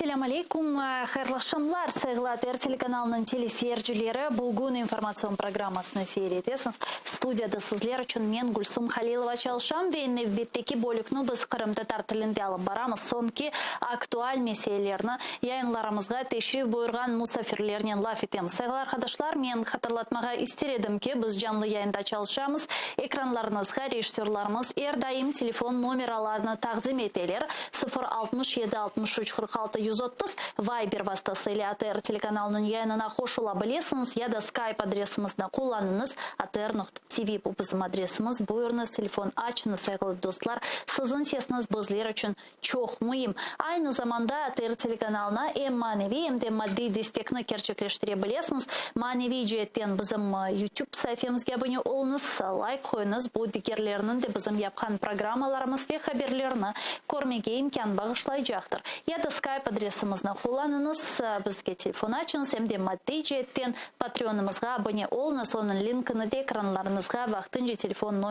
Selâm aleyküm, hayırlı aqşamlar, sayğılı ATR telekanalınıñ teleseyircileri. Bugün informatsion programmasını seyir etesiñiz. Studiyada sizler içün men, Gülsum Halilova, çalışam ve nevbetteki bölükni biz qırımtatar tilinde alıp baramız. Soñki aktual meselelerni yayınlarımızğa teşrif buyurğan musafirlernen laf etemiz. Sayğılı arqadaşlar, men hatırlatmağa ister edim ki, biz canlı yayında çalışamız. Ekranlarıñızğa rejissörlarımız er daim telefon nomeralarını taqdim eteler, 0 67 63 46 130, Viber vastası ile ATR telekanalınıñ yayınına qoşula bilesiñiz ya da Skype adresimizni qullanıñız, atr noqta tv, bu bizim adresimiz, buyurıñız, telefon açıñız, sayğılı dostlar, siziñ sesiñiz bizler içün çoq müim. Aynı zamanda ATR telekanalına em maneviy, em de maddiy destekni kerçekleştire bilesiñiz. Maneviy ceetten bizim YouTube saifemizge abone oluñız, layk qoyuñız, bu digerleriniñ de bizim yapqan programmalarımız ve haberlerni körmege imkân bağışlaycaqtır. Ya da Skype adresimizni qullanıñız, bizge telefon açıñız, em de maddiy ceetten Patreonımızğa abone oluñız, onıñ linkini de ekranlarıñızğa vaqtınca telefon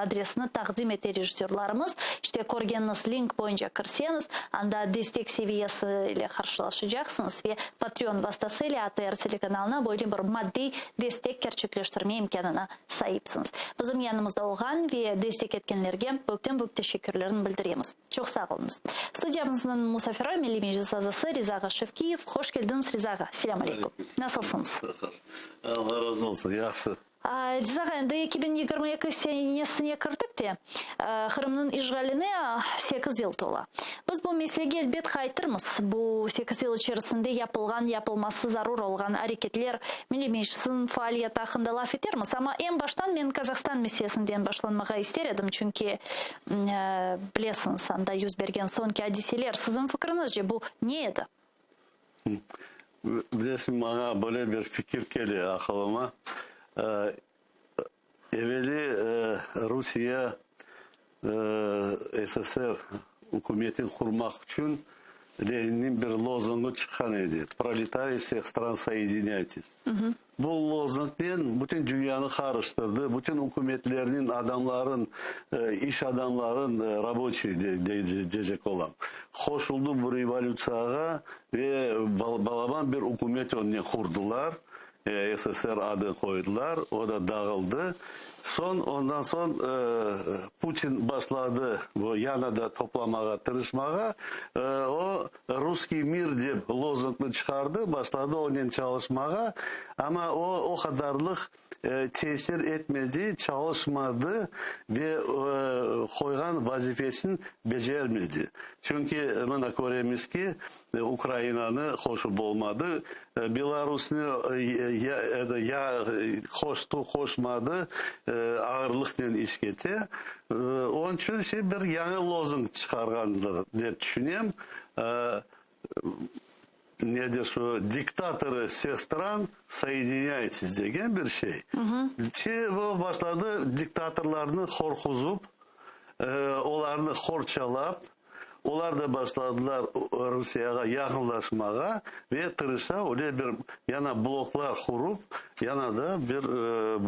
adresini taqdim ete rejissörlarımız. İşte, körgeniñiz link boyunca kirseñiz, anda destek seviyesi ile qarşılaşacaqsıñız ve Patreon vastası ile ATR telekanalına böyle bir maddiy destek kerçekleştirme imkânına saipsiñiz. Bizim yanımızda olğan ve destek etkenlerge bökten-bök teşekkürlerini bildiremiz. Çoq sağ oluñız. Studiyamıznıñ musafiri, Milliy Meclis azası Riza ağa Şevkiyev. Hoş keldiñiz, Riza ağa. Selâm aleyküm. Nasılsıñız? Allah razı olsun, yahşı. Riza ağa, endi 2022 senesine kirdik de, Qırımnıñ işğaline sekiz yıl tola. Biz bu meselege elbet qaytırmız. Bu sekiz yıl içerisinde yapılğan, yapılması zarur olğan areketler, Milliy Meclisniñ faaliyeti aqqında laf etermiz. Amma eñ baştan men Kazahstan meselesinden başlanmağa ister edim, çünki, Bilesiñiz, anda yüz bergen soñki adiseler, siziñ fikriñizce, bu ne edi? Bilesiñ, maña böyle bir fikir kele aqılıma. Eveli Rusiye SSR ükümetini qurmaq içün Leninniñ bir lozungı çıqqan edi, Proletariy vseh stran soyedinâytes. Bu lozungnen bütün dünyanı qarıştırdı, bütün ükümetlerniñ adamların, iş adamların, raboçiy deycek olam, qoşuldı bu revolütsiyağa ve balaban bir ükümet önüne qurdılar, SSR adı qoydılar, o da dağıldı. Soñ, ondan soñ Putin başladı bu yana da toplamağa tırışmağa, o, Russkiy mir dep lozungnı çıqardı, başladı onen çalışmağa, amma o, o qadarlıq tesir etmedi, çalışmadı ve qoyğan vazifesini becermedi. Çünki mına köremiz ki, Ukrainanı qoşıp olmadı, Belarusnı ya qoştı, qoşmadı, ağırlıqnen iş kete. Onıñ içün şey bir yañı lozung çıqarğandır dep tüşünem. Nedir şu, diktatorı vseh stran soyedinâytes degen bir şey. Şey o başladı diktatorlarnı qorquzıp, olarnı qorçalap, Olar da başladılar Rusiyağa yaqınlaşmağa ve tırışa öyle bir yana bloklar qurup, yana da bir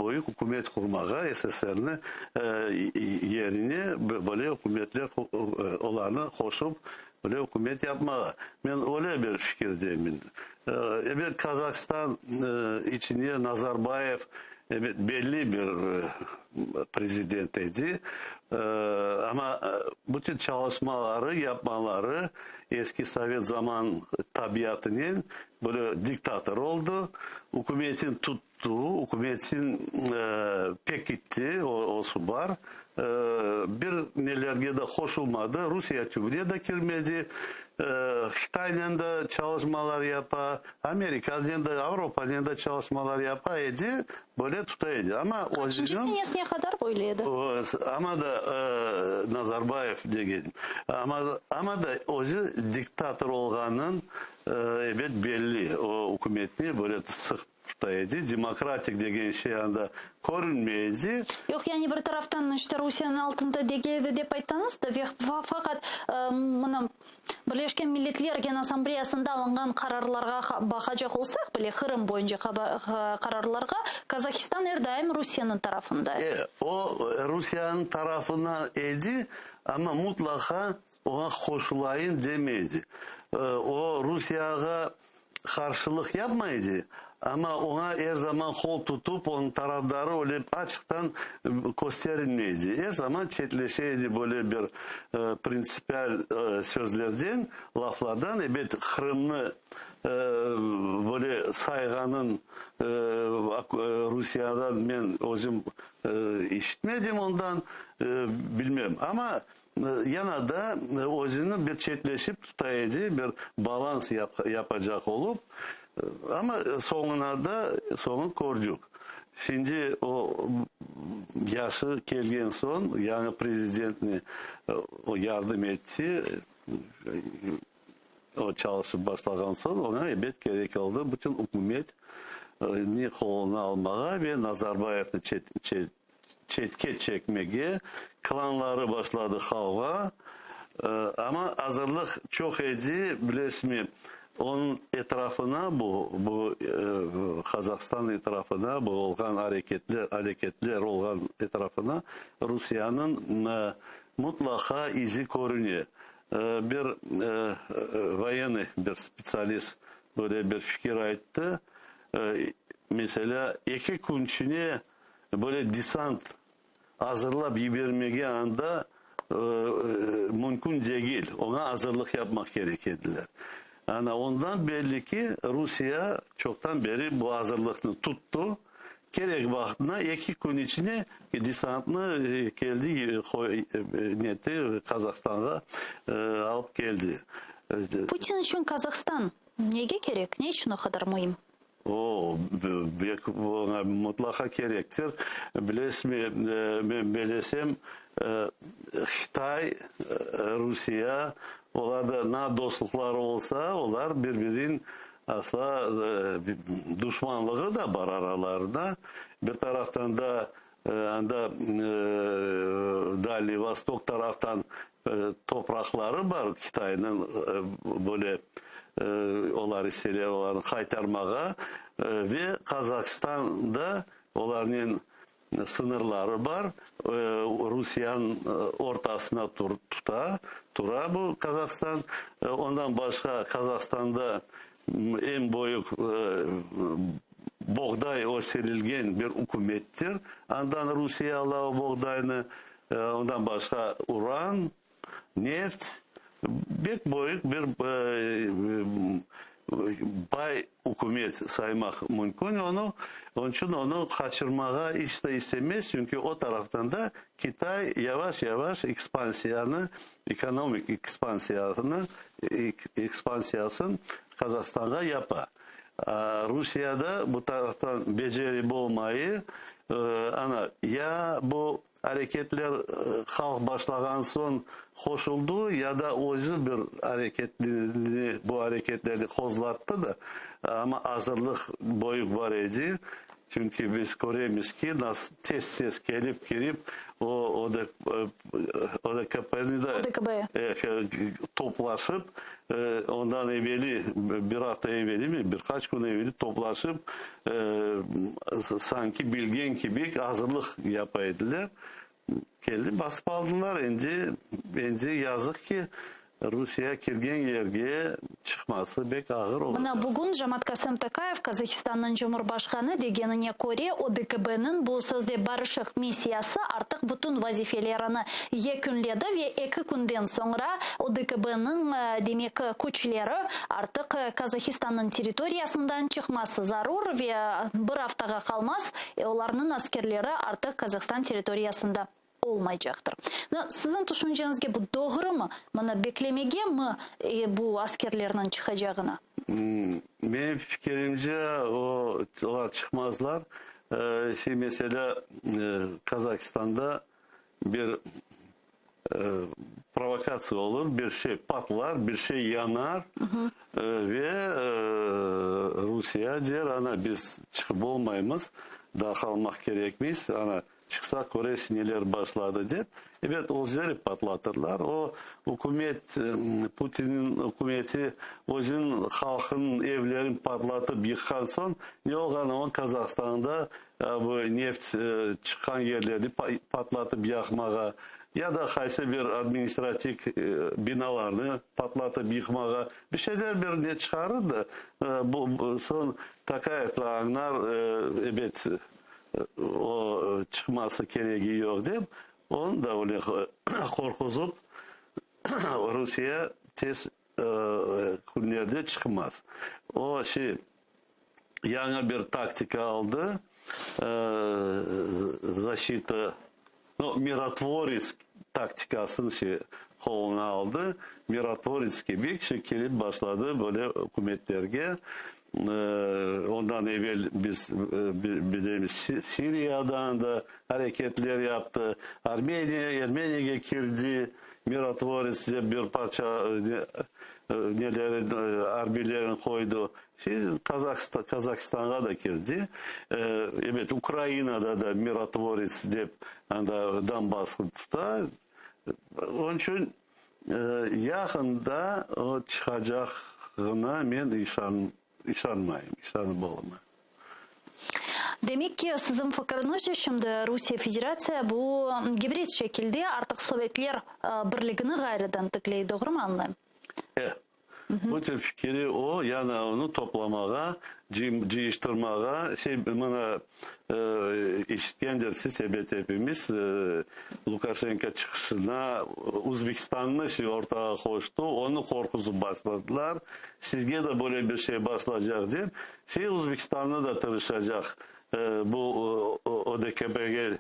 büyük ükümet qurmağa, SSRni yerine böyle ükümetler olarnı qoşup böyle ükümet yapmağa. Men öyle bir fikirdeyim. Ebet, Kazahstan içine Nazarbayev, ebet, belli bir prezident edi, amma bütün çalışmaları, yapmaları eski sovet zaman tabiatınen böyle diktator oldı, ükümetin tuttı, ükümetin pekitti, osı bar, bir nelerge de qoşulmadı, Rusiye tübüne de kirmedi, Hıtaynen de çalışmalar yapa, Amerikanen de, Avropanen de çalışmalar yapa edi, böyle tuta edi. Amma Qaçıncı özüniñ senesine qadar böyle edi? Amma da Nazarbayev degen, amma, amma da özü diktator olğanın, ebet, belli. O ükümetni böyle sıq tuta edi. Demokratik degen şey anda körünmey edi. Yoq, yani bir taraftan, işte, Rusiyeniñ altında degil edi dep ayttañız da, ve faqat, mına, Birleşken Milletler Genassambleyasında alınğan qararlarğa baqacaq olsaq bile, Qırım boyunca qararlarğa, Qazahistan er daim Rusiyeniñ tarafında edi. E, o, Rusiyeniñ tarafına edi, amma mutlaqa. oña qoşulayım demeydi. O, Rusiyağa qarşılıq yapmaydı, amma oña er zaman qol tutıp, onıñ tarafdarı öyle açıqtan kösterilmeydi. Er zaman çetleşe edi böyle bir printsipial sözlerden, laflardan. Ebet, Qırımnı böyle sayğanın Rusiyadan men özüm işitmedim ondan, bilmem. Amma yana da özüni bir çetleşip tuta edi, bir balans yapacaq olıp. Amma soñuna da soñu kördik. Şimdi o yaşı kelgen soñ yañı prezidentni o yardım etti. O çalışıp başlağan soñ oña ebet kerek oldı bütün ükümet ni qoluna almağa ve Nazarbayevni çetke çekmege, klanları başladı qavğa, amma azırlıq çoq edi, bilesizmi, onıñ etrafına bu, bu Qazahstan etrafına bu olğan areketler, areketler olğan etrafına Rusiyanıñ mutlaqa izi körüne. Bir voyennıy bir spetsialist böyle bir fikir ayttı, meselâ, eki kün içine böyle desant azırlap yibermege anda mümkün degil, oña azırlıq yapmaq kerek ediler. Ana, ondan belli ki, Rusiye çoqtan beri bu azırlıqnı tuttı, Kerek vaqtına eki kün içine desantnı keldi, netti, Qazahstanğa alıp keldi. Putin içün Qazahstan nege kerek, ne içün o qadar müim? O, bek oña mutlaqa kerektir. Bilesizmi, men belesem, Qıtay, Rusiye, olarda na dostluqları olsa, olar bir-birin Asla duşmanlığı da bar aralarında. Bir taraftan da anda Dalniy Vostok taraftan topraqları bar Qıtaynıñ böyle olar isteyler olarnı qaytarmağa ve Qazahstan da olarnen Sıñırları bar, Rusiyanıñ ortasına tuta, tura bu Qazahstan. Ondan başqa Qazahstanda eñ büyük boğday öserilgen bir ükümettir. Andan Rusiye ala o boğdaynı. Ondan başqa uran, Neft, bek böyük bir bay ükümet saymaq mümkün onı, onıñ içün onı qaçırmağa iç de istemez, çünki o taraftan da Kitay yavaş-yavaş ekspansiyanı, ekonomik ekspansiyasını, ekspansiyasın Qazahstanğa yapa. Rusiye da bu taraftan becerip olmayı, ana, ya bu Areketler halq başlağan soñ qoşuldı ya da özü bir areketni, bu areketlerni qozlattı da, amma azırlıq böyük bar edi, çünki biz köremiz ki, nas tez-tez kelip kirip o ODKP-ni de toplaşıp, ondan eveli, bir afta eveli mi, bir qaç kün eveli toplaşıp, Sanki bilgen kibi azırlıq yapa ediler. Keldi, basıp aldılar. Endi, endi yazıq ki, Rusiye kirgen yerge çıqması bek ağır olacaq. Mına bugün Žamat Kasım Tokayev, Qazahistannıñ cumhurbaşqanı degenine köre, ODKBniñ bu sözde barışıq missiyası artıq bütün vazifelerini yekünledi ve eki künden soñra ODKBniñ, demek, küçleri artıq Qazahistannıñ territoriyasından çıqması zarur ve bir aftağa qalmaz, olarnıñ askerleri artıq Qazahstan territoriyasında olmaycaqtır. Mına, siziñ tüşünceñizge bu doğrumı? Mına, beklemege mi bu askerlerniñ çıqacağını? Menim fikirimce, o, olar çıqmazlar. Şey, meselâ, Qazahistanda bir Provokatsiya olur, bir şey patlar, bir şey yanar ve Rusiye der, ana, biz çıqıp olmaymız, daa qalmaq kerekmiz, ana, çıqsaq köresiñ neler başladı dep. Ebet, özleri patlatırlar. O, ükümet, Putinniñ ükümeti özüniñ halqınıñ evlerini patlatıp yıqqan soñ, ne olğan o Kazahstanda bu neft çıqqan yerlerni patlatıp yaqmağa. Ya da qaysı bir administratik binalarnı patlatıp yıqmağa, bir şeyler bir ne çıqarır da, bu soñ Tokayev da añlar, ebet, o çıqması keregi yoq dep, onı da öyle qorquzıp, Rusiye tez künlerde çıqmaz. O şey, yañı bir taktika aldı, zaşita, no, mirotvorets taktikasını şey qoluna aldı, mirotvorets kibi şey kelip başladı böyle ükümetlerge. Ondan evel biz bilemiz, Siriyadan da areketler yaptı, Armeniya, Ermeniyege kirdi, Mirotvorets dep bir parça neleri, arbiylerini qoydı. Şey, Kazahistanğa da kirdi. Ebet, Ukrainada da Mirotvorets dep anda Donbassnı tuta. Onıñ içün yaqında o çıqacağına men işanmayım, işanıp olamayım. Demek ki, siziñ fikiriñizce, şimdi Rusiye Federatsiya bu gibrid şekilde artıq Sovetler Birligini ğayrıdan tikley, doğrumı añlayım? E, Bütün fikiri o, yani onı toplamağa, cıyıştırmağa, şey, mına, işitkendirsiz, ebet, epimiz, Lukaşenko çıqışına Uzbekistannı şey ortağa qoştı, onı qorquzıp başladılar, sizge de böyle bir şey başlacaq dep, şey, Uzbekistannı da tırışacaq bu ODKB-ge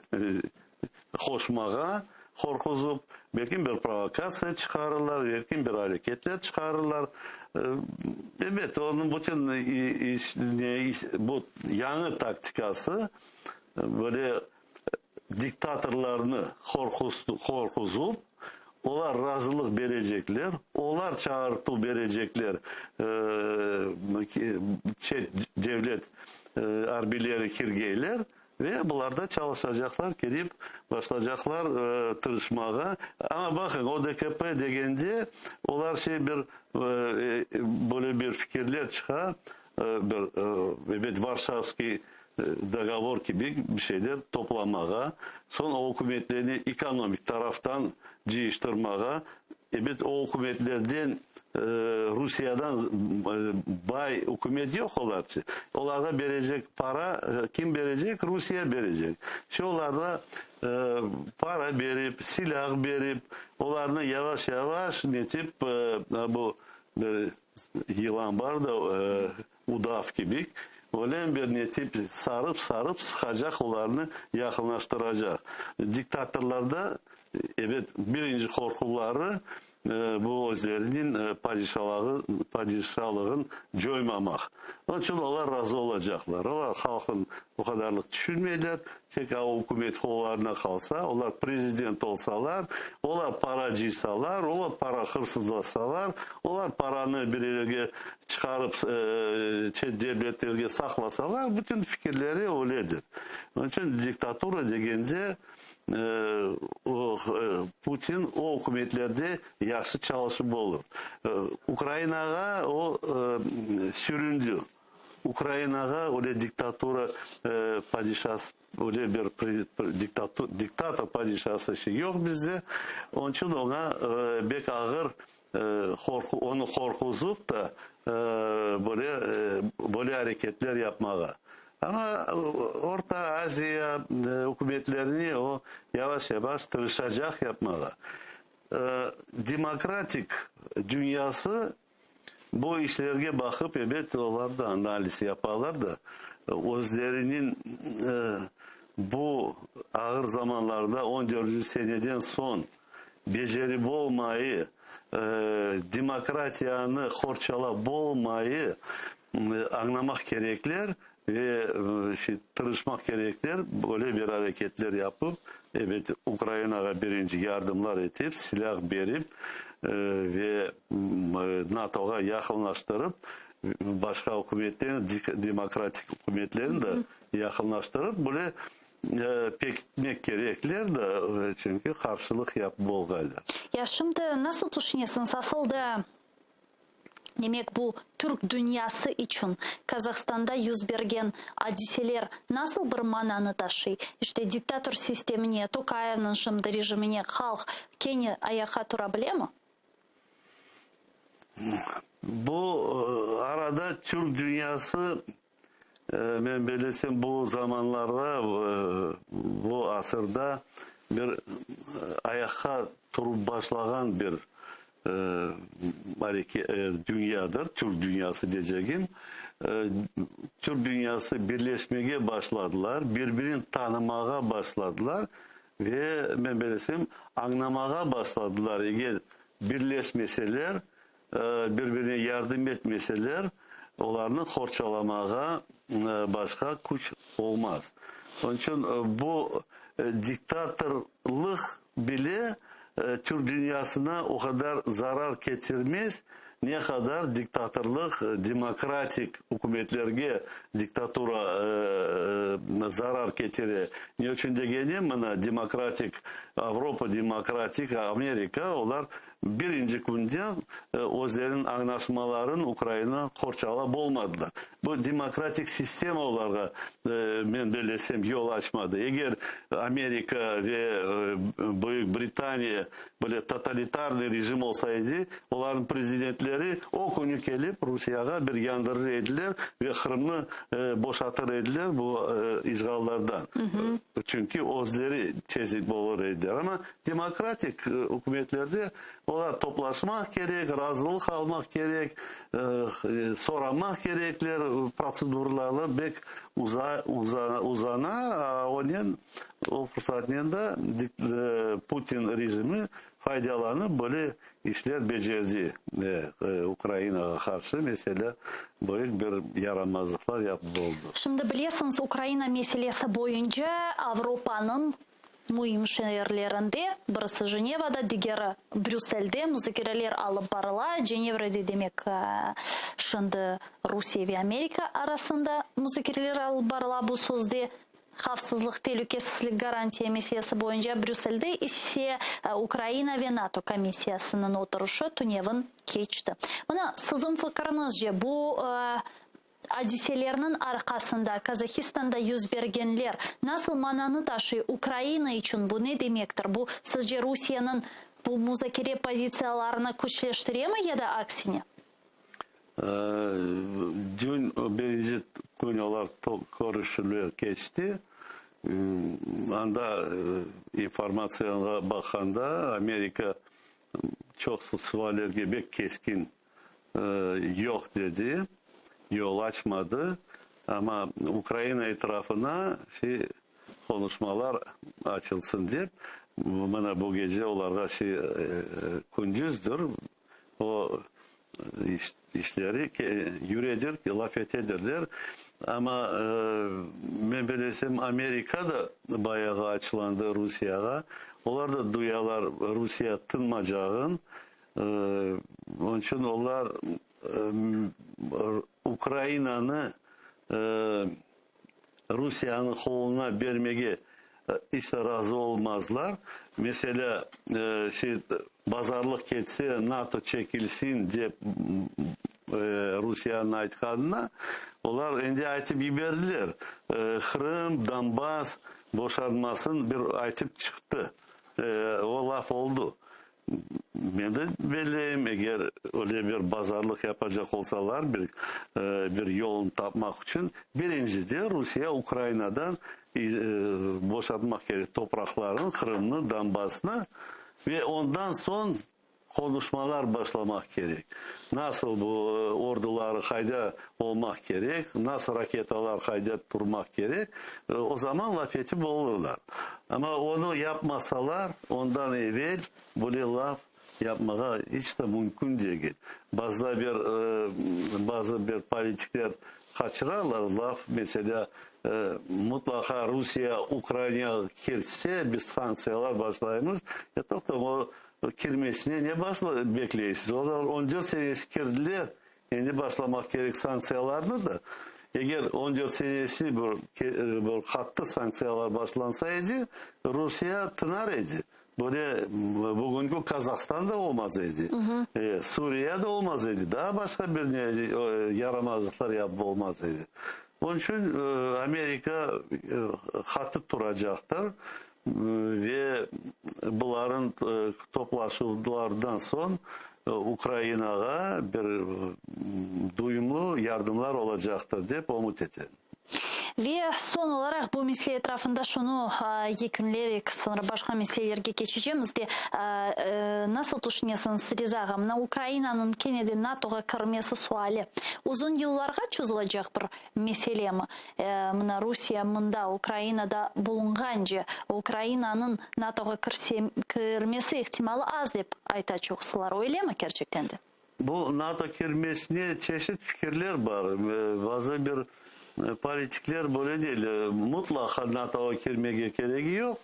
qoşmağa qorquzıp, belki bir provokatsiya çıqarırlar, belki bir areketler çıqarırlar. Ebet, onıñ bütün bu yañı taktikası böyle diktatorlarnı qorquzıp, olar razılıq berecekler, olar çağırtuv berecekler çet devlet arbiyleri kirgeyler, Ve bular da çalışacaqlar, kirip başlacaqlar tırışmağa. Amma baqıñ, ODKP degende, olar şey bir, böyle bir fikirler çıqa, bir, ebet, Varşavskiy dogovor kibi bir şeyler toplamağa, soñ o ükümetlerni ekonomik taraftan cıyıştırmağa, ebet, o ükümetlerden Rusiyadan bay ükümet yoq olarçı. Olarğa berecek para kim berecek? Rusiye berecek. Şu olarğa para berip, silâh berip, olarnı yavaş-yavaş netip, bu bir yılan bar da, udav kibi, öyle bir netip sarıp-sarıp sıqacaq olarnı, yaqınlaştıracaq. Diktatorlarda, ebet, birinci qorquları Bu özleriniñ padişalığı, padişalığın coymamaq. Onıñ içün olar razı olacaqlar. Olar halqın o qadarlıq tüşünmeyler. Tek a ükümet qollarına qalsa, olar prezident olsalar, olar para cıysalar, olar para hırsızlasalar, olar paranı bir yerge çıqarıp çet devletlerge saqlasalar, bütün fikirleri öyledir. Onıñ içün diktatura degende, Putin o ükümetlerde yahşı çalışıp olur. Ukrainağa o süründi. Ukrainağa öyle diktatura padişası, öyle bir diktator padişası şey yoq bizde. Onıñ içün oña bek ağır onı qorquzıp da böyle böyle areketler yapmağa. Amma Orta Aziya ükümetlerini o yavaş-yavaş tırışacaq yapmağa. Demokratik dünyası bu işlerge baqıp, ebet, olar da analiz yapalar da, özleriniñ bu ağır zamanlarda, on dördünci seneden soñ becerip olmayı, demokratiyanı qorçalap olmayı añlamaq kerekler ve tırışmaq kerekler, böyle bir areketler yapıp, ebet, Ukrainağa birinci yardımlar etip, silâh berip ve NATOğa yaqınlaştırıp, başqa ükümetlerni, demokratik ükümetlerni de yaqınlaştırıp, böyle pekitmek kerekler de, çünki qarşılıq yapıp olğaylar. Ya şimdi nasıl tüşünesiñiz, asıl da? Demek, bu türk dünyası içün Kazahstanda yüz bergen adiseler nasıl bir mananı taşıy? İşte, diktator sistemine, Tokayevniñ şimdi rejimine halq kene ayaqqa tura bilemi? Bu arada türk dünyası, men bellesem, bu zamanlarda, bu asırda bir ayaqqa turıp başlağan bir dünyadır, türk dünyası deycegim. Türk dünyası birleşmege başladılar, bir-birini tanımağa başladılar ve, men bellesem, añlamağa başladılar, eger birleşmeseler, bir-birine yardım etmeseler, olarnı qorçalamağa başqa küç olmaz. Onıñ içün bu diktatorlıq bile türk dünyasına o qadar zarar ketirmez, ne qadar diktatorlıq demokratik ükümetlerge diktatura zarar ketire. Ne içün degenim, mına demokratik Avropa, demokratik Amerika, olar Birinci künden özleriniñ añlaşmaların Ukraina qorçalap olmadılar. Bu demokratik sistema olarğa, men bellesem, yol açmadı. Eger Amerika ve Büyük Britaniya böyle totalitarnıy rejim olsa edi, olarnıñ prezidentleri o künü kelip Rusiyağa bir yandırır ediler ve Qırımnı boşatır ediler bu işğallardan. Çünki özleri çezip olur ediler. Amma Demokratik ükümetlerde olar toplaşmaq kerek, razılıq almaq kerek, soramaq kerekler, protseduraları bek uzana, onen, o fırsatnen da Putin rejimi faydalanıp böyle işler becerdi, Ukrainağa qarşı, meselâ, büyük bir yaramazlıqlar yapıp oldı. Şimdi bilesiñiz, Ukraina meselesi boyunca Avropanıñ Müim şeerlerinde, birisi Jenevada, digeri Brüsselde muzakereler alıp barıla. Cenevrede, demek, şimdi Rusiye ve Amerika arasında muzakereler alıp barıla, bu sözde havfsızlıq, telükesizlik garantiya meselesi boyunca, Brüsselde ise Ukraina ve NATO komissiyasınıñ oturışı tünevin keçti. Mına, siziñ fikiriñizce, bu Adiselerniñ arqasında Kazahistanda yüz bergenler nasıl mananı taşıy, Ukraina içün bu ne demektir? Bu, sizce, Rusiyeniñ bu muzakere pozitsiyalarını küçleştiremi ya da aksine? Dün birinci kün olar körüşüvler keçti. Anda informatsiyağa baqqanda, Amerika çoqsu suallerge bek keskin Yoq dedi, yol açmadı, amma Ukraina etrafına şey qonuşmalar açılsın dep, mına bu gece olarğa şey kündüzdir, o işleri yüredir, laf etedirler. Amma men bilesem, Amerika da bayağı açılandı Rusiyağa, olar da duyalar Rusiya tınmacağın, Onıñ içün olar Ukrainanı Rusiyeniñ qoluna bermege iç de razı olmazlar. Meselâ, şey, bazarlıq ketse, NATO çekilsin dep Rusiyeniñ aytqanına, olar endi aytıp yiberdiler, Qırım, Donbass boşanmasın bir aytıp çıqtı. O laf oldı. Men de belleyim, eger öyle bir bazarlıq yapacaq olsalar, bir bir yolun tapmaq içün, birincide Rusiye Ukrainadan boşatmaq kerek topraqlarını, Qırımnı, Donbassnı, ve ondan soñ qonuşmalar başlamaq kerek. Nasıl bu orduları qayda olmaq kerek, nasıl raketalar qayda turmaq kerek, o zaman laf etip olurlar. Amma onı yapmasalar, ondan evel böyle laf yapmağa iç de mümkün degil. Bazıda bir, bazı bir politikler qaçıralar laf, meselâ, mutlaqa Rusiye Ukrainağa kirse, biz sanktsiyalar başlaymız. E, toqta, o kirmesine ne bekleysiz? Olar on dört senesi kirdiler, Endi başlamaq kerek sanktsiyalarnı da. Eger on dört senesi bir bir qattı sanktsiyalar başlansa edi, Rusiye tınar edi. Böyle bugünki Kazahstan da olmaz edi, Suriye de olmaz edi, daa başqa bir ne yaramazlıqlar yapıp olmaz edi. Onıñ içün Amerika qattı turacaqtır ve bularnıñ toplaşuvlardan soñ Ukrainağa bir duyumlı yardımlar olacaqtır, dep ümüt etem. Ve soñ olaraq bu mesele etrafında şunı yekünleyik, soñra başqa meselelerge keçecemiz de, nasıl tüşünesiñiz, Riza ağa, mına Ukrainanıñ kene de NATOğa kirmesi suali uzun yıllarğa çözülecek bir meselemi? Mına Rusiye mında, Ukrainada bulunğance, Ukrainanıñ NATOğa kirmesi ihtimalı az dep ayta çoqsular, öylemi kerçekten de? Bu NATO kirmesine çeşit fikirler bar. Bazı bir politikler böyle deyler, mutlaqa NATOğa kirmege keregi yoq,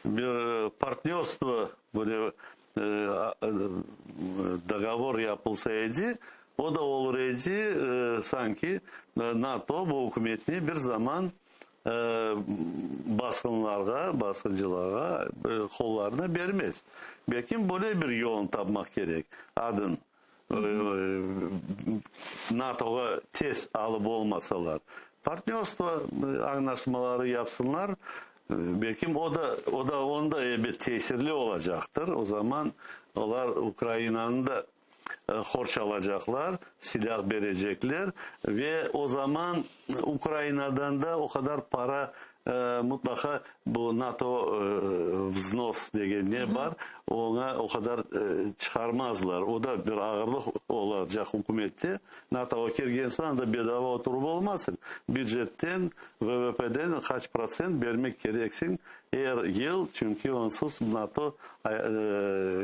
bir partnörstvo, böyle dogovor yapılsa edi, o da olur edi, sanki NATO bu ükümetni bir zaman basqınlarğa, basqıncılarğa qollarını bermez. Belkim böyle bir yolnı tapmaq kerek, adın NATOğa tez alıp olmasalar, partnörstvo añlaşmaları yapsınlar, belkim o da, o da, onda ebet tesirli olacaqtır, o zaman olar Ukrainanı da qorçalacaqlar, silâh berecekler ve o zaman Ukrainadan da o qadar para mutlaqa bu NATO vznos degen ne bar, oña o qadar çıqarmazlar. O da bir ağırlıq olacaq ükümette. NATOğa kirgen soñ anda bedava oturıp olmazsıñ. Bücetten, VVPden qaç protsent bermek kereksiñ er yıl, çünki onsuz NATO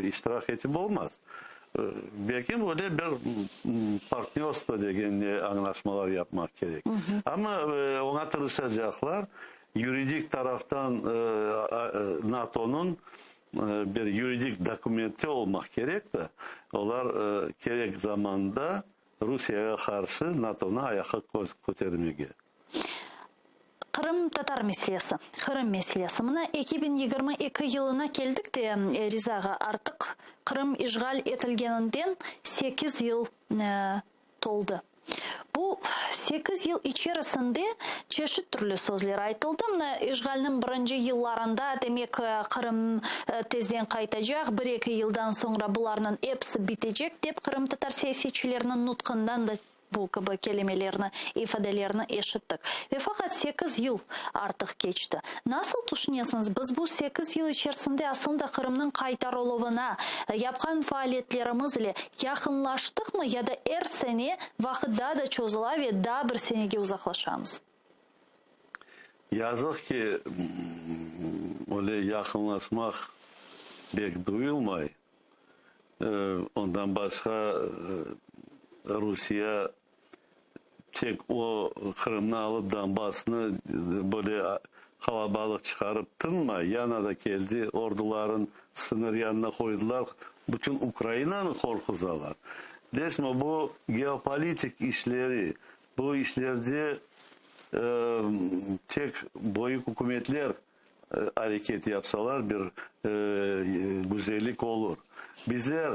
iştirak etip olmaz. Belki böyle bir partnörstvo degen ne añlaşmalar yapmaq kerek. Amma oña tırışacaqlar. Yuridik taraftan NATOnıñ bir yuridik dokumenti olmaq kerek de, olar kerek zamanda Rusiyege qarşı NATOnı ayaqqa kötermege. Qırımtatar meselesi, Qırım meselesi. Mına 2022 yılına keldik de, Riza ağa, artıq Qırım işğal etilgeninden sekiz yıl toldı. Bu sekiz yıl içerisinde çeşit türlü sözler aytıldı. Mına işğalniñ birinci yıllarında, demek, Qırım tezden qaytacaq, bir-eki yıldan soñra bularnıñ episi bitecek, dep qırımtatar siyasetçileriniñ nutqından da Bu kibi kelimelerni, ifadelerni eşittik. Ve faqat sekiz yıl artıq keçti. Nasıl tüşünesiñiz, biz bu sekiz yıl içerisinde aslında Qırımnıñ qaytarıluvına yapqan faaliyetlerimiz ile yaqınlaştıqmı ya da er sene vaqıt daa da çozula ve daa bir senege uzaqlaşamız? Yazıq ki, öyle yaqınlaşmaq bek duyulmay. Ondan başqa Rusiye tek o Qırımnı alıp Donbassnı böyle qalabalıq çıqarıp tınmay, yana da keldi, orduların sıñır yanına qoydılar, bütün Ukrainanı qorquzalar. Bilesizmi, bu geopolitik işleri, bu işlerde tek büyük ükümetler areket yapsalar bir güzellik olur. Bizler,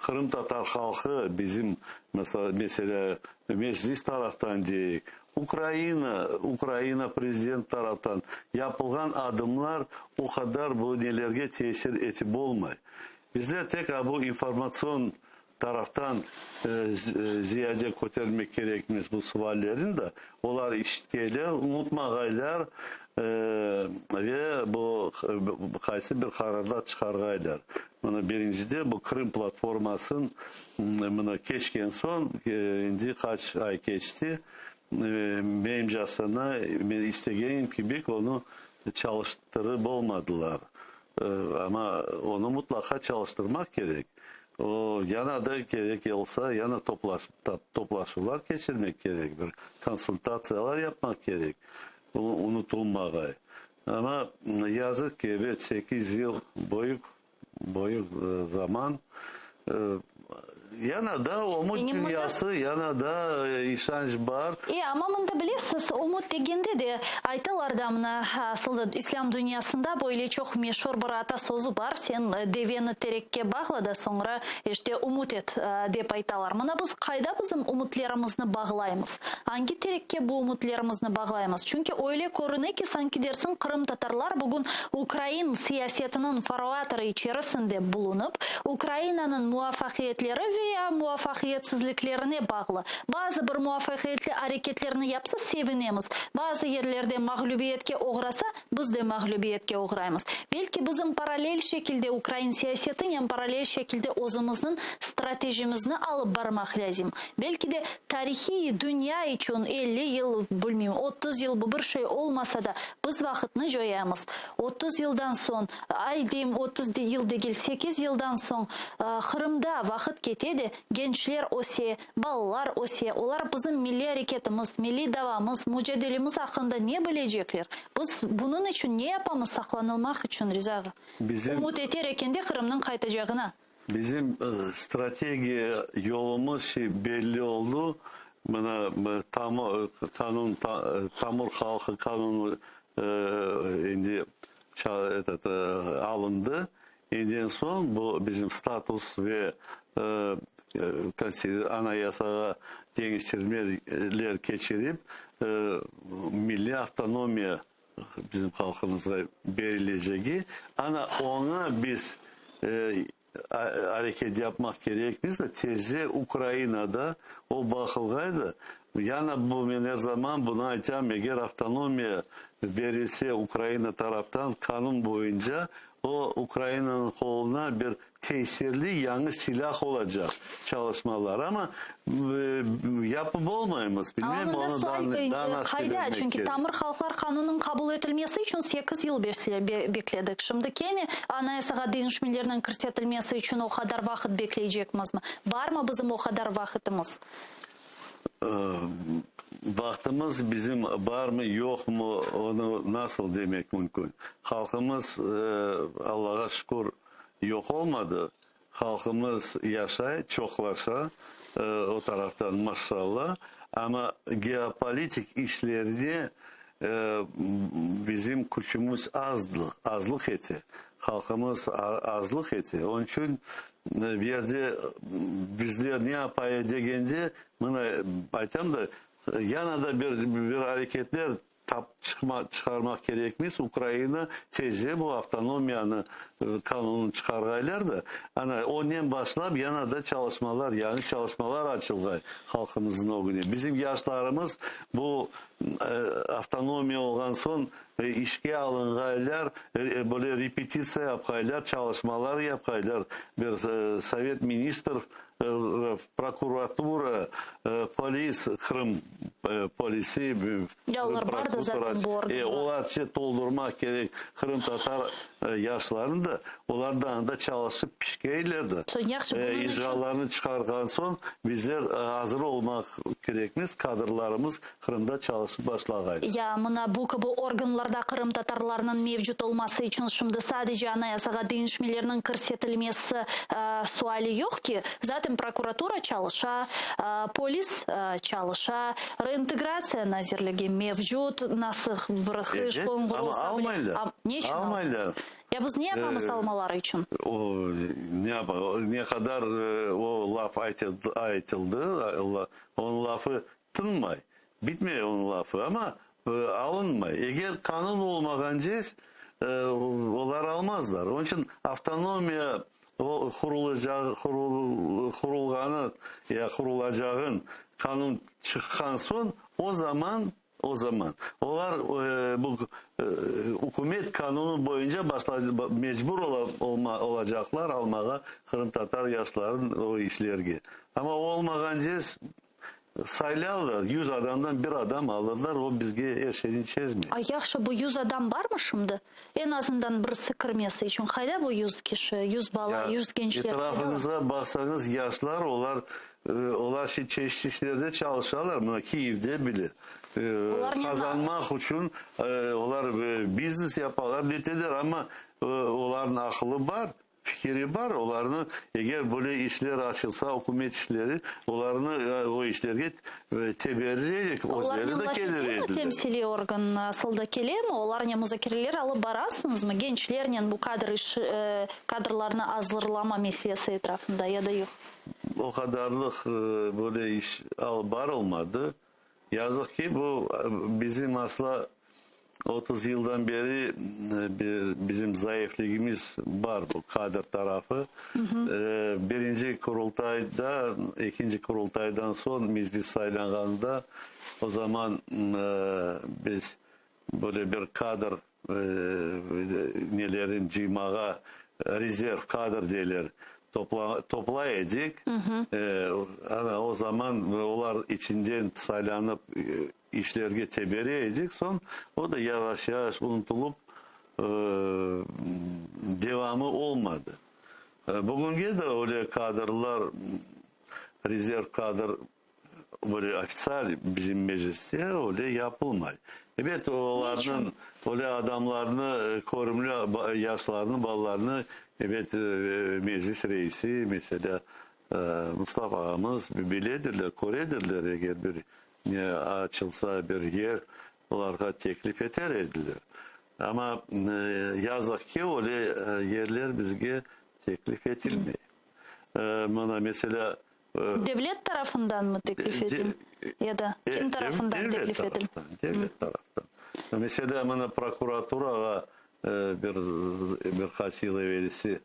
qırımtatar halqı, bizim, meselâ, Meclis taraftan deyik, Ukraina, Ukraina prezident taraftan yapılğan adımlar o qadar bu nelerge tesir etip olmay. Bizler tek a bu informatsion taraftan ziyade kötermek kerekmiz bu suallerni de, olar işitkeyler, unutmağaylar ve bu qaysı bir qararlar çıqarğaylar. Mına birincide bu Krım platformasın mına keçken soñ, endi qaç ay keçti, menimcasına, men istegenim kibi onı çalıştırıp olmadılar. Amma onı mutlaqa çalıştırmaq kerek. O, yana da kerek olsa, yana toplaşuvlar keçirmek kerek, bir konsultatsiyalar yapmaq kerek, unutılmağay. Amma yazıq ki, ebet, sekiz yıl büyük, büyük zaman. Yana da ümüt dünyası, yana da işanç bar. E, amma mında bilesiz, ümüt degende de, aytalar da, mına, asıl da islâm dünyasında böyle çoq meşur bir ata sözü bar, sen deveni terekke bağla da, soñra, işte, ümüt et, dep aytalar. Mına biz qayda bizim ümütlerimizni bağlaymız? Angi terekke bu ümütlerimizni bağlaymız? Çünki öyle körüne ki, sanki dersiñ, qırımtatarlar bugün ukrain siyasetiniñ farvatorı içerisinde bulunıp, Ukrainanıñ muvafaqiyetleri ve ya muvafaqiyetsizliklerine bağlı bazı bir muvafaqiyetli areketlerni yapsa, sevinemiz, bazı yerlerde mağlübiyetke oğrasa, biz de mağlübiyetke oğraymız. Belki bizim parallel şekilde ukrain siyasetinen parallel şekilde özümizniñ stratejimizni alıp barmaq lâzim. Belki de tarihiy dünya içün 50 yıl, bilmeyim, 30 yıl bu bir şey olmasa da, biz vaqıtnı coyamız. 30 yıldan soñ, ay deyim, 30 yıl degil, sekiz yıldan soñ Qırımda vaqıt kete de, gençler öse, balalar öse, olar bizim milliy areketimiz, milliy davamız, mucadelemiz aqqında ne bilecekler? Biz bunıñ içün ne yapamız saqlanılmaq içün, Riza ağa? Bizim. Ümüt eter ekende Qırımnıñ qaytacağına. Bizim strategiya yolumız şi belli oldu. Mına qanun, tamır halqı qanunı endi etot alındı. Endiden soñ bu bizim status ve Anayasağa deñiştirmeler keçirip, milliy avtonomiya bizim halqımızğa berilecegi, ana oña biz areket yapmaq kerekmiz de, tezce Ukrainada o baqılğaydı. Yana bu, men er zaman bunı aytam, eger avtonomiya berilse Ukraina taraftan qanun boyunca, o Ukrainanıñ qoluna bir Tesirli yañı silâh olacaq çalışmalar, amma yapıp olmaymız, bilmem, Amma mında onı sual daa nasıl qayda, bermek çünki kerek. tamır halqlar qanunıñ qabul etilmesi içün sekiz yıl bekledik. Şimdi kene Anayasağa deñişmelerniñ kirsetilmesi içün o qadar vaqıt bekleycekmizmi? Barmı bizim o qadar vaqıtımız? Vaqtımız bizim barmı, yoqmı, onı nasıl demek mümkün? Halqımız, Allağa şükür, yoq olmadı. Halqımız yaşay, çoqlaşa, o taraftan maşallah. Amma geopolitik işlerde bizim küçümiz azlıq ete, halqımız azlıq ete. Onıñ içün bir yerde bizler ne yapayıq degende, mına aytam da, yana da bir areketler tap çıqma çıqarmaq kerekmiz, Ukraina tezce bu avtonomiyanı qanunını çıqarğaylar da, ana onen başlap yana da çalışmalar, yañı çalışmalar açılğay halqımıznıñ ögüne. Bizim yaşlarımız bu avtonomiya olğan soñ işke alınğaylar, böyle repetitsiya yapqaylar, çalışmalar yapqaylar, bir sovet ministr Prokuratura, polis, Qırım polisi, Ya olar bar da zaten bu organlar. Olarçı toldurmaq kerek qırımtatar yaşlarını da, olar da anda çalışıp pişkeyler de. Soñ yahşı, bunıñ içün. İcralarını çıqarğan soñ bizler azır olmaq kerekmiz, kadrlarımız Qırımda çalışıp başlağaydı. Ya mına bu kibi organlarda qırımtatarlarnıñ mevcut olması içün şimdi sadece Anayasağa deñişmelerniñ kirsetilmesi suali yoq ki, zaten prokuratura çalışa, polis çalışa, Reintegratsiya nazirligi mevcut, nasıl bir iş Ebet, qonğur amma olsa bile. almaylar, Ne içün almaylar. Ya biz ne yapamız almaları içün? O, ne yapa, ne qadar o laf aytıldı, onıñ lafı Tınmay, bitmey onıñ lafı, amma alınmay. Eger qanun olmağance, olar almazlar. Onıñ içün avtonomiya qurulacağı, qurulğanı ya qurulacağın qanun çıqqan soñ, o zaman, o zaman olar bu ükümet qanunı boyunca mecbur olacaqlar almağa qırımtatar yaşların o işlerge. Amma olmağance Saylarlar, 100 adamdan bir adam alırlar, o bizge er şeyni çezmey. A yahşı, bu 100 adam barmı şimdi? Eñ azından birisi kirmesi içün qayda bu 100 kişi, 100 bala, 100 gençler qaydalar? Etrafıñızğa baqsañız, yaşlar, olar, olar şi çeşit işlerde çalışalar, mına Kiyevde bile. Qazanmaq içün olar biznes yapalar, neteler, amma olarnıñ aqılı bar. fikiri bar, olarnı, eger böyle işler açılsa, ükümet işleri, olarnı o işlerge teberrerek özleri Olarnen de laf kelir etemi ediler. temsiliy organ asıl da kelemi? Olarnen muzakereler alıp barasıñızmı gençlernen bu kadr iş, kadrlarnı azırlama meselesi etrafında ya da yoq? O qadarlıq böyle iş alıp barılmadı. Yazıq ki, bu bizim asla 30 yıldan beri bir bizim zayıfligimiz bar, bu kadr tarafı. Birinci Qurultayda, ekinci Qurultaydan soñ Meclis saylanğanda, o zaman biz böyle bir kadr nelerin cıymağa, rezerv kadr deyler, toplay edik. Ana o zaman olar içinden saylanıp işlerge tebere edik. Soñ o da yavaş-yavaş unutılıp, devamı olmadı. Bugünge de öyle kadrlar, rezerv kadr Böyle ofitsial bizim mecliste öyle yapılmay. Ebet, olarnıñ, öyle adamlarnı, körümli yaşlarnı, balalarnı, ebet, meclis reisi, meselâ, Mustafa ağamız biledirler, köredirler, eger bir ne açılsa, bir yer, olarğa teklif eter ediler. Amma, yazıq ki, öyle yerler bizge teklif etilmey. Mına, meselâ, Devlet tarafındanmı teklif etil ya da kim tarafından teklif etil? Devlet taraftan. Meselâ, mına prokuraturağa bir bir qaç yıl evelsi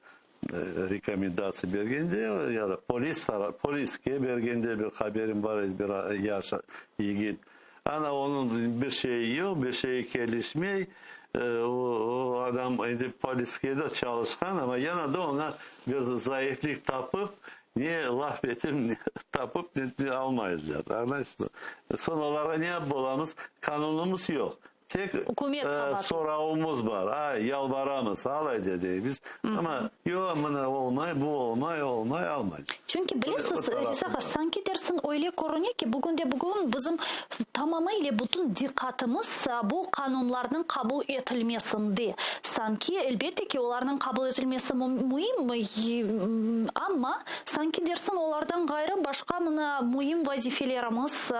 rekomendatsiya bergende ya da polis poliske bergende bir haberim bar edi, bir yaş yigit. Ana onıñ bir şeyi yoq, bir şeyi kelişmey. O adam endi poliske de çalışqan, amma yana da oña bir zayıflik tapıp, Ne laf etim, ne tapıp, ne almaydılar. Añlaysızmı? Soñ olarğa ne yapıp olamız? Qanunımız yoq. Tek Ükümet qabaatlı. soravımız bar. Ay, yalvaramız, alay de deymiz. Amma yoq, mına olmay, bu olmay, olmay, almay. Çünki bilesiz, Riza ağa, sanki dersiñ öyle körüne ki, bugünde-bugün bizim tamamı ile bütün diqqatımız bu qanunlarnıñ qabul etilmesinde. Sanki, elbette ki, olarnıñ qabul etilmesi müim, amma, sanki dersiñ, olardan ğayrı başqa mına müim vazifelerimiz,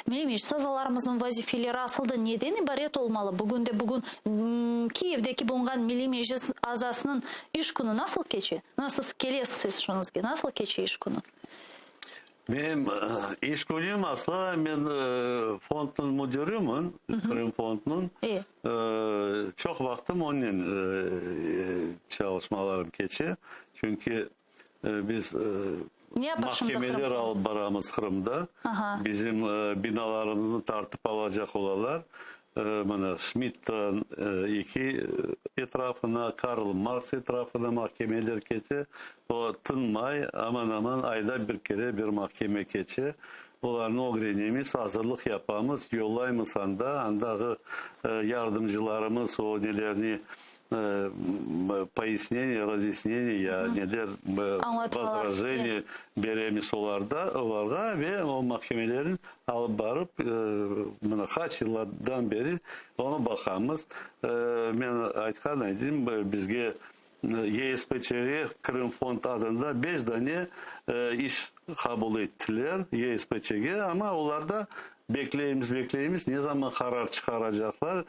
Milliy Meclis azalarımıznıñ vazifeleri asıl da neden ibaret olmalı? Bugünde-bugün Kiyevdeki bulunğan Milliy Meclis azasınıñ iş künü nasıl keçe? Nasıl kelesiz işiñizge? Nasıl keçe iş künü? Menim iş künüm asla men fondnıñ müdürimin, Qırım fondnıñ. Çoq vaqtım onen çalışmalarım keçe. Çünki biz mahkemeler alıp baramız Qırımda. Bizim binalarımıznı tartıp alacaq olalar. Mına, Şmidttan 2 etrafına, Karl Marks etrafına mahkemeler kete. O, tınmay, aman-aman ayda bir kere bir mahkeme keçe. Olarnı ögrenemiz, azırlıq yapamız, yollaymız anda, andağı yardımcılarımız o nelerni poyasneniye, razıyasneniye ya neler, vozrajeniye beremiz olarda, olarğa ve o mahkemelerni alıp barıp, mına qaç yıllardan beri onı baqamız. Men aytqan edim, bizge YSPÇ-ge Krımfond adında beş dane iş qabul ettiler YSPÇ-ge, amma olar da bekleymiz, bekleymiz, ne zaman qarar çıqaracaqlar,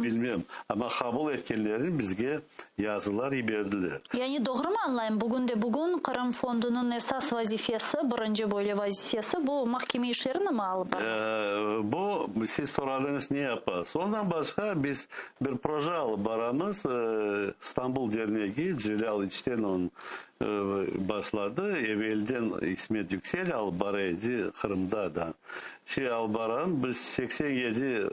bilmem. Amma qabul etkenlerini bizge yazılar yiberdiler. Yani doğrumı añlayım, bugün de bugün Qırım fondunıñ esas vazifesi, birinci böyle vazifesi bu mahkeme işlerini mi alıp barmaq? Bu, siz soradıñız, ne yapasız? Ondan başqa biz Bir proje alıp baramız, İstanbul dernegi, Celâl İçten onı başladı, evelden İsmet Yüksel alıp bara edi Qırımda da. Şey alıp baram, biz 87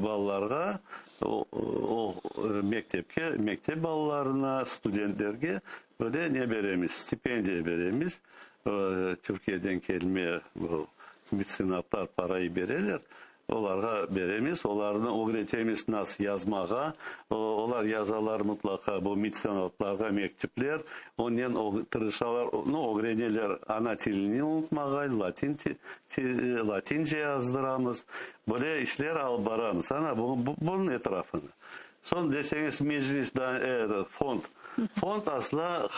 balalarğa, o mektepke, mektep balalarına, studentlerge böyle ne beremiz, stipendiya beremiz. Türkiyeden kelme bu metsenatlar parayı bereler. Olarğa beremiz, olarnı ögretemiz nasıl yazmağa. Olar yazalar mıtlaqa bu metsenatlarğa mektüpler, onen tırışalar, nu, ögreneler ana tilini unutmağa, latin latince yazdıramız. Böyle işler alıp baramız. Ana, bunıñ etrafını. Soñ deseñiz Meclis da fond. Fond asla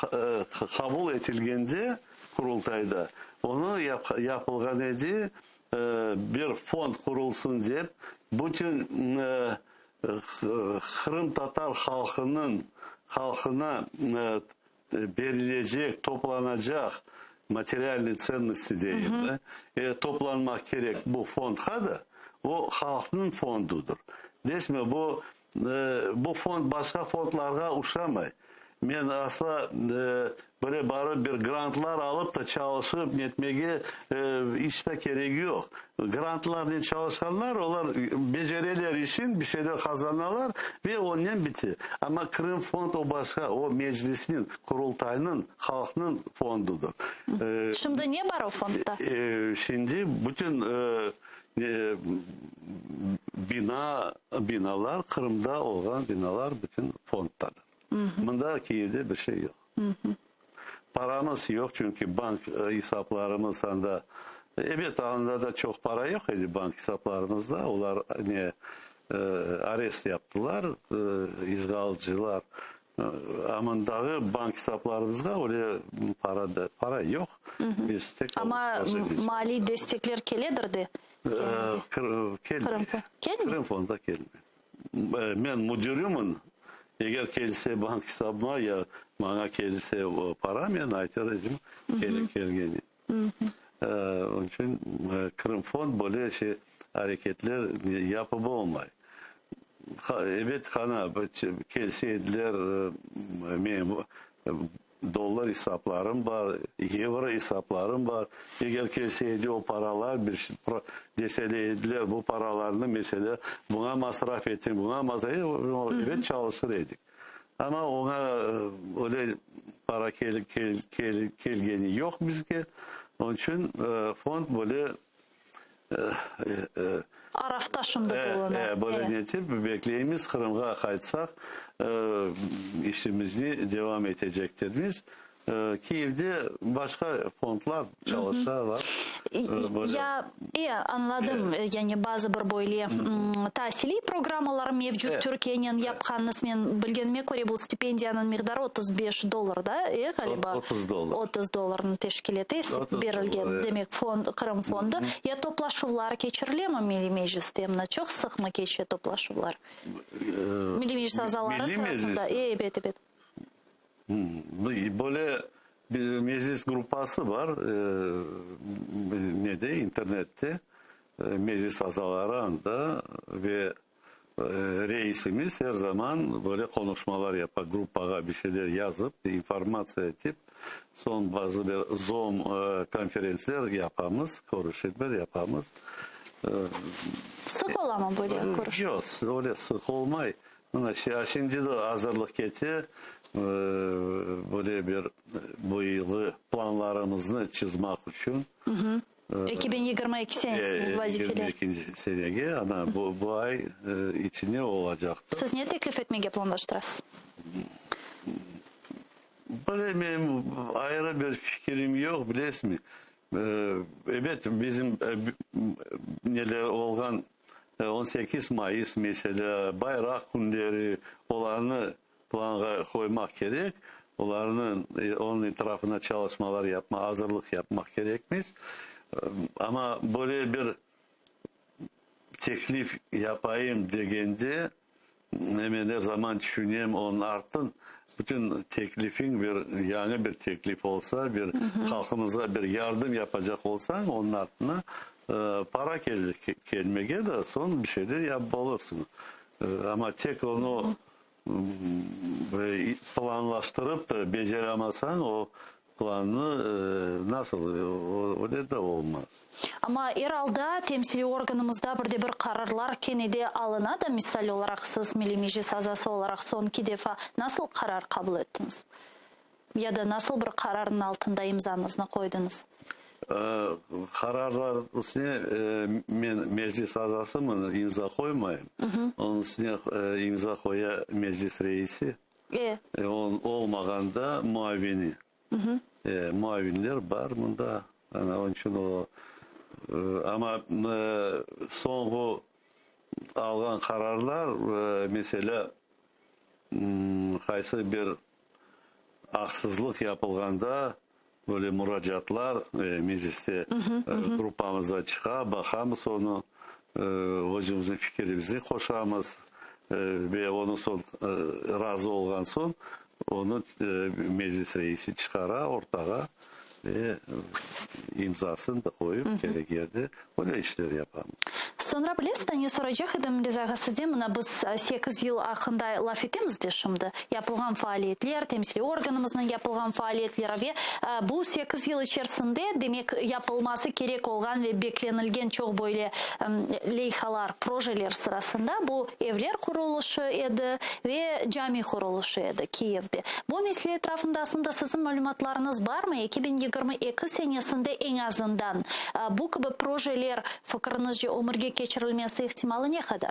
qabul etilgende Qurultayda, onı yapılğan edi bir fond qurulsın dep, bütün qırımtatar halqınıñ halqına berilecek, toplanacaq materialnıy tsennosti deyim da, toplanmaq kerek bu fondqa da, o halqnıñ fondudır. Desmi, bu Bu fond başqa fondlarğa uşamay. Men asla böyle barıp bir grantlar alıp da çalışıp netmege iç de keregi yoq. Grantlarnen çalışqanlar, olar becereler işin, bir şeyler qazanalar ve onnen bite. Amma Krımfond o başqa, o Meclisniñ, Qurultaynıñ, halqnıñ fondudır. Şimdi ne bar o fondda? Şimdi bütün Bina, binalar, Qırımda olğan binalar bütün fonddadır. Mında Kiyevde bir şey yoq. Paramız yoq, çünki bank esaplarımız anda, ebet, anda da çoq para yoq edi bank esaplarımızda, olar ne arest yaptılar, işğalcılar. Amındağı bank esaplarımızğa öyle para da, para yoq. Biz tek Amma maliy destekler keledir de? Kelmey. Kelmey? Qırım fonda kelmey. Men müdirimin, eger kelse bank esabıma ya maña kelse o para, men aytar edim kelgeni. Onıñ içün Qırım fond böyle şey areketler yapıp olmay. Ebet, qana, kelse ediler, menim dollar esaplarım bar, yevro esaplarım bar. Eger kelse edi o paralar, bir deseler ediler, bu paralarnı, meselâ, buña masraf etiñ, buña masraf ebet, çalışır edik. Amma oña öyle para kelgeni yoq bizge. Onıñ içün fond böyle Arafta şimdi buluna. Böyle netip bekleymiz, Qırımğa qaytsaq, işimizni devam etecektirmiz. Kiyevde başqa fondlar çalışalar. Ya, e, añladım, yani bazı bir böyle tasiliy programmalar mevcut Türkiyenen yapqanıñız, men bilgenime köre, bu stipendiyanıñ miqdarı 35 dollar da, e, ğaliba? 30 dollar. 30 dollarnı teşkil ete, berilgen, demek, fond, Qırım fondu. Ya toplaşuvlar keçirilemi Milliy Mecliste? Mına çoq sıqmı keçe toplaşuvlar? Milliy Meclis azaları sırasında? E, ebet, ebet. Böyle bir meclis gruppası bar, nede, internette, meclis azaları anda ve reisimiz er zaman böyle qonuşmalar yapa, gruppağa bir şeyler yazıp, informatsiya etip, soñ bazı bir zoom konferentsler yapamız, körüşüvler yapamız. Sıq olamı böyle körüşüv? Yoq, öyle sıq olmay. Mına şimdi de azırlıq kete, böyle bir bu yılı planlarımıznı çızmaq içün. 2022 senesine vazifeler. 22 senege, ana bu, bu ay içine olacaqtır. Siz ne teklif etmege planlaştırasız? Böyle menim ayrı bir fikirim yoq, bilesizmi. Ebet, bizim neler olğan 18 mayıs, meselâ, bayraq künleri, olarnı planğa qoymaq kerek, olarnıñ, onıñ etrafında çalışmalar yapmaq, azırlıq yapmaq kerekmiz. Amma böyle bir teklif yapayım degende, men er zaman tüşünem, onıñ artın bütün teklifiñ bir yañı bir teklif olsa, bir halqımızğa bir yardım yapacaq olsañ, onıñ artına para kelmege de soñ bir şeyler yapıp olursıñ. Amma tek onı planlaştırıp da beceramasañ, o Plannı nasıl, öyle de olmaz. Amma er alda temsiliy organımızda bir de bir qararlar kene de alına da, misal olaraq, siz Milliy Meclis azası olaraq soñki defa nasıl qarar qabul ettiñiz? Ya da nasıl bir qararnıñ altında imzañıznı qoydıñız? Qararlar üstüne men Meclis azasımın, imza qoymayım. Onıñ üstüne imza qoya Meclis reisi. E. Olmağanda muavini. E, muavinler bar mında. Ana, onıñ içün o, amma soñğu alğan qararlar, meselâ. Qaysı bir aqsızlıq yapılğanda böyle muracaatlar mecliste gruppamızda çıqa, baqamız onı, özümizniñ fikirimizni qoşamız ve onı soñ razı olğan soñ onı meclis reisi çıqara ortağa ve imzasını da qoyıp kerek yerde böyle işler yapamız. Soñra bilesiz de, ne soracaq edim, Riza ağa, sizden, mına biz sekiz yıl aqqında laf etemiz de şimdi, yapılğan faaliyetler, temsiliy organımıznıñ yapılğan faaliyetleri ve bu sekiz yıl içerisinde, demek, yapılması kerek olğan ve beklenilgen çoq böyle leyhalar, projeler sırasında bu evler qurulışı edi ve cami qurulışı edi Kiyevde. Bu mesele etrafında aslında siziñ malümatlarıñız barmı? 2022 senesinde eñ azından bu kibi projeler, fikriñizce, ömürge keçirilmesi ihtimalı ne qadar?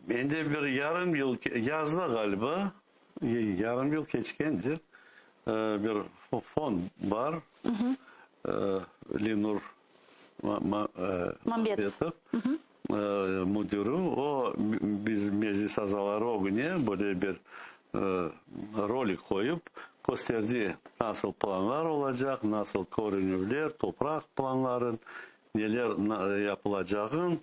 Endi bir yarım yıl, yazda ğaliba, yarım yıl keçkendir, bir fond bar, Lenur Mambetov müdiri, o, biz meclis azaları ögüne böyle bir rolik qoyıp kösterdi, nasıl planlar olacaq, nasıl körünüvler, topraq planları, neler yapılacağın,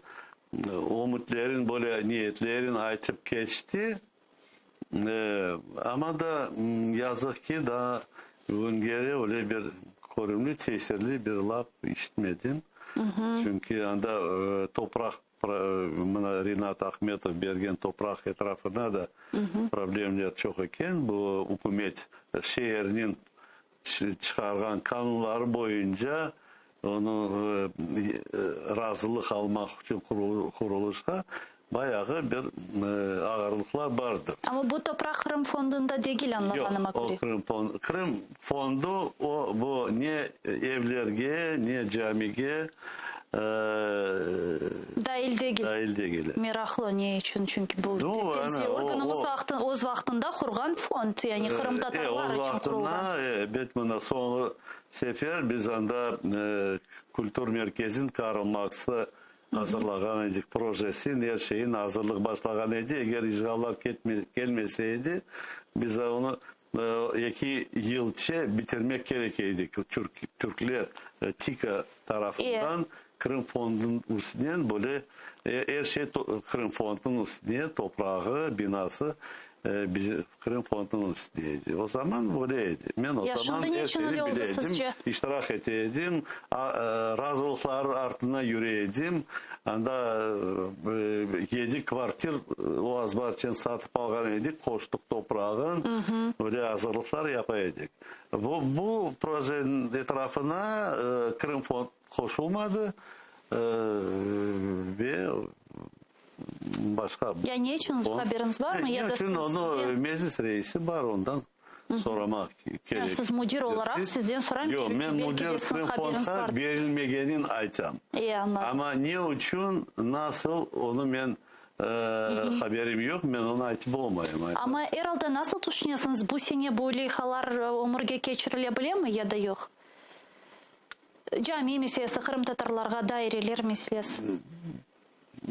ümütlerin, böyle niyetlerin aytıp keçti. Amma da yazıq ki, daa bugüngere öyle bir körümli, tesirli bir laf işitmedim. Çünki anda topraq, mına Rinat Ahmetov bergen topraq etrafında da problemler çoq eken. Bu ükümet şeerniñ çıqarğan qanunları boyunca onı razılıq almaq içün qurulışqa bayağı bir ağırlıqlar bardır. Amma bu topraq Qırım fondunda degil, añlağanıma köre. Yoq, o Qırım fondu, Qırım fondu o bu ne evlerge, ne camige Dail degil. Dail degil. Meraqlı, ne içün? Çünki bu temsil organımız öz vaqtında qurğan fond, yani qırımtatarlar içün qurulğan. Ebet, mına soñu sefer biz anda kültür merkezin Karl Marksda azırlağan edik projesin, er şeyin azırlıq başlağan edi. Eger işğallar kelmese edi, biz onı Eki yılçe bitirmek kerek edik, türkler TİKA tarafından Qırım fondunıñ üstünen böyle er şey Qırım fondunıñ üstüne, toprağı, binası Qırım fondunıñ üstüne edi. O zaman böyle edi. Men o zaman er şeyni bile edim, iştirak ete edim, razılıqlar artına yüre edim. Anda yedi kvartir o azbarçen satıp alğan edik, qoştıq toprağın, öyle azırlıqlar yapa edik. Bu, bu projeniñ etrafına Krımfond qoşulmadı ve başqa Ya ne içün, haberiñiz barmı? Ne içün, onı meclis reisi bar, ondan soramaq kerek. Siz müdir olaraq sizden sorayım, Yoq, çünki men belki müdir de siziñ haberiñiz Krımfondqa bardır. berilmegenin aytam. E, añladım. Amma ne içün, nasıl, onı men haberim yoq, men onı aytıp olmayım. Amma er alda nasıl tüşünesiñiz, bu sene bu leyhalar ömürge keçirile bilemi ya da yoq? Cami meselesi, qırımtatarlarğa daireler meselesi.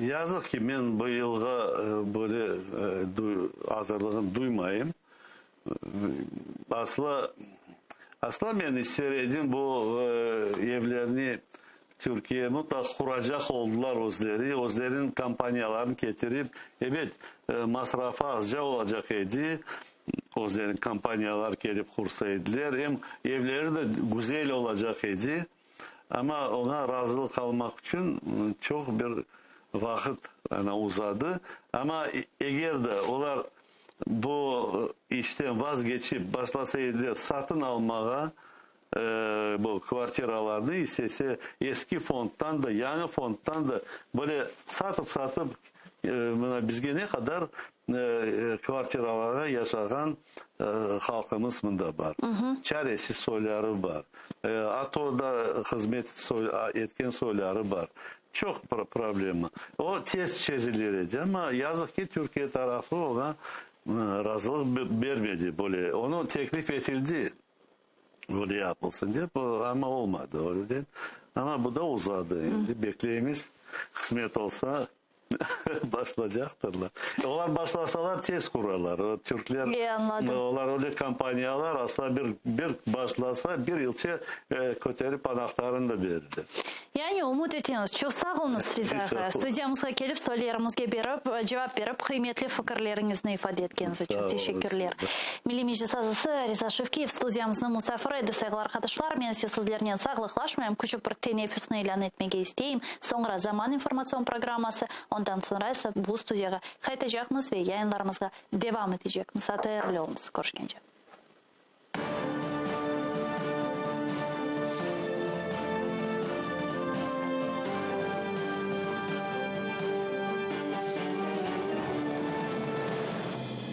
Yazıq ki, men bu yılğa böyle azırlığını duymayım. Asla, asla men ister edim bu evlerni Türkiye mutlaq quracaq oldılar özleri, özleriniñ kompaniyalarını ketirip, ebet, masrafı azca olacaq edi, özleriniñ kompaniyalar kelip qursa ediler, em evleri de güzel olacaq edi. Amma oña razılıq almaq içün çoq bir vaqıt ana uzadı. Amma eger de olar bu işten vazgeçip başlasa ediler satın almağa bu kvartiralarnı, istese eski fondtan da, yañı fondtan da böyle satıp-satıp mına bizge ne qadar Kvartiralarda yaşağan halqımız mında bar. Çaresiz soyları bar. ATOda hızmet etken soyları bar. Çoq problema. O tez çezilir edi, amma yazıq ki, Türkiye tarafı oña razılıq bermedi böyle. Onı teklif etildi, böyle yapılsın dep, amma olmadı öyleden. Amma bu da uzadı. Endi bekleymiz, qısmet olsa. Başlacaqtırlar. Olar başlasalar tez quralar. O türkler, E, añladım. olar öyle kompaniyalar, asla bir, bir başlasa bir yılça köterip anahtarını da berirler. Yani ümüt etemiz. Çoq sağ oluñız, Riza ağa. Studiyamızğa kelip, suallerimizge berip, cevap berip, qıymetli fikirleriñizni ifade etkeniñiz içün teşekkürler. Milliy Meclis azası Riza Şevkiyev studiyamıznıñ musafiri edi. Sayğılı arqadaşlar, men ise sizlernen sağlıqlaşmayım, küçük bir teneffüsni ilân etmege isteyim. Soñra Zaman informatsion programması, ondan soñra ise bu studiyağa qaytacaqmız ve yayınlarımızğa devam etecekmiz. ATR ile oluñız. Körüşkence.